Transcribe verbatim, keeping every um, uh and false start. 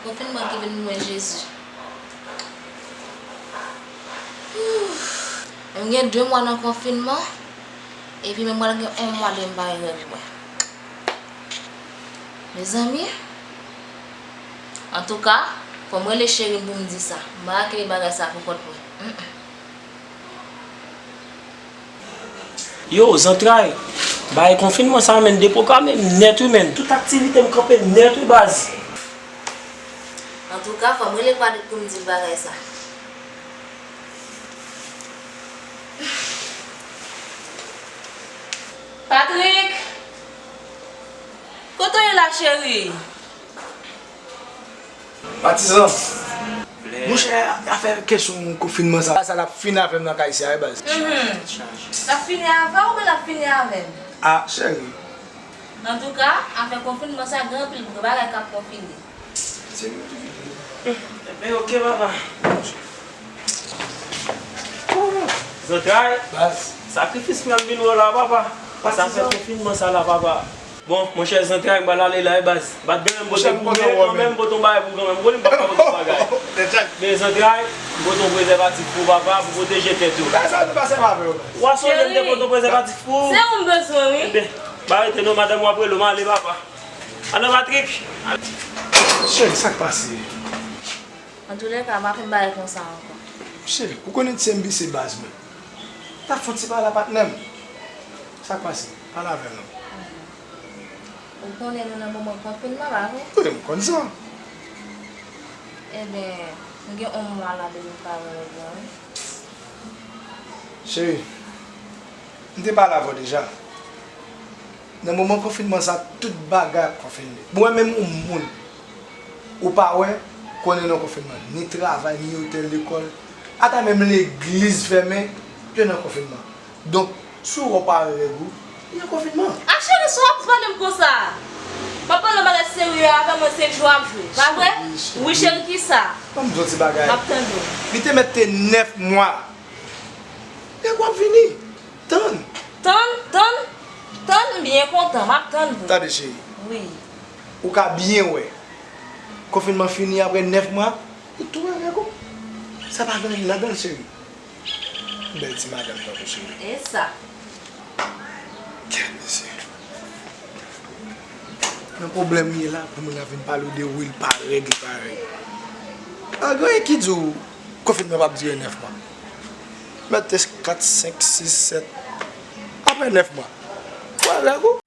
Konfinman ki vin mwen Jezi. M gen de mwa nan konfinman, epi menm mwen gen yon mwa de m pa gen règ mwen. Mezanmi, antouka, fò m rele cheri m pou m di sa. M pa ka kenbe bagay sa pou kont mwen. Mm, mm. Yo, zantray, bagay konfinman sa a, menm, deprograme m nèt, wi, menm. Tout aktivite m kanpe nèt, wi, baz. Antouka, fò m rele Patrick pou m di l bagay sa. Patrick! Kote w ye la, cheri? Patizan. Monchè, afè kesyon konfinman sa, sa l ap fini avè m nan kay isi a, wi, baz. Mhm. L ap fini avè w oubyen l ap fini avè m? Ah, cheri. Antouka, afè konfinman sa, gen anpil bagay k ap konfine. Se nou ki fini. Ebyen, oke, papa. Zantray. Baz. Sakrifis mwen vin wè la, papa. Sa fè konfinman sa la, papa. Bon, monchè, zantray, m pral ale la, wi, baz. Bat granmè m pote pou mwen, granmè m pote yon bagay pou granmè m. Ou konnen m pap ka pote yon bagay. Men zantray, m pote yon prezèvatif pou papa, pou pwoteje tèt ou. Baz, sa nou pa sèvi avè yo, baz. Ou a sonje m te pote yon prezèvatif pou ou? Se ou m bezwen, wi. Ebyen, pa rete non, madanm w ap rele w, m ale, papa. Ann, Patrick. Cheri, sa k pase? Antoulèka, m pa konn bagay konsa ankò. Cheri, ou konnen ti M B C baz mwen. T ap fè yon ti pale a patnè m. Sa k pase? Pale avè m non. Ou konnen nou nan moman konfinman, pa vre? Wi, m konn sa. Ebyen, m gen yon mwa la depi m pa wè règ mwen, wi. Cheri, m te pale avè w deja. Nan moman konfinman sa, tout bagay ap konfine. Bon, mwen menm yon moun, ou pa wè, konnen nan konfinman, ni travay, ni otèl, lekòl, ata menm legliz fèmen, yo nan konfinman. Donk, si w wè w pa wè règ ou, li nan konfinman. A cheri, sa w ap pale m konsa? M ap pale w bagay serye avè mwen, se jwe w ap jwe. Pa vre? Cheri, cheri. Wi, cheri, kisa? Ban m di w ti bagay. M ap tande w. Li te mèt te nèf mwa. Règ ou ap vini. Tann. Tann, tann, tann, m byen kontan. M ap tann vre. Tande, cheri. Wi. Ou ka byen wè. Konfinman fini apre nèf mwa, ou tou wè règ ou. Sa pa gen anyen ladan l, cheri. Bèl ti madanm tankou cheri. E sa. Gad mesye. Nan pwoblèm m ye la, pou moun nan vin pale w de wi, l pa règ, li pa règ. Pa gen anyen ki di w konfinman p ap dire nèf mwa. Mèt te kat, senk, sis, sèt. Apre nèf mwa, w a règ ou.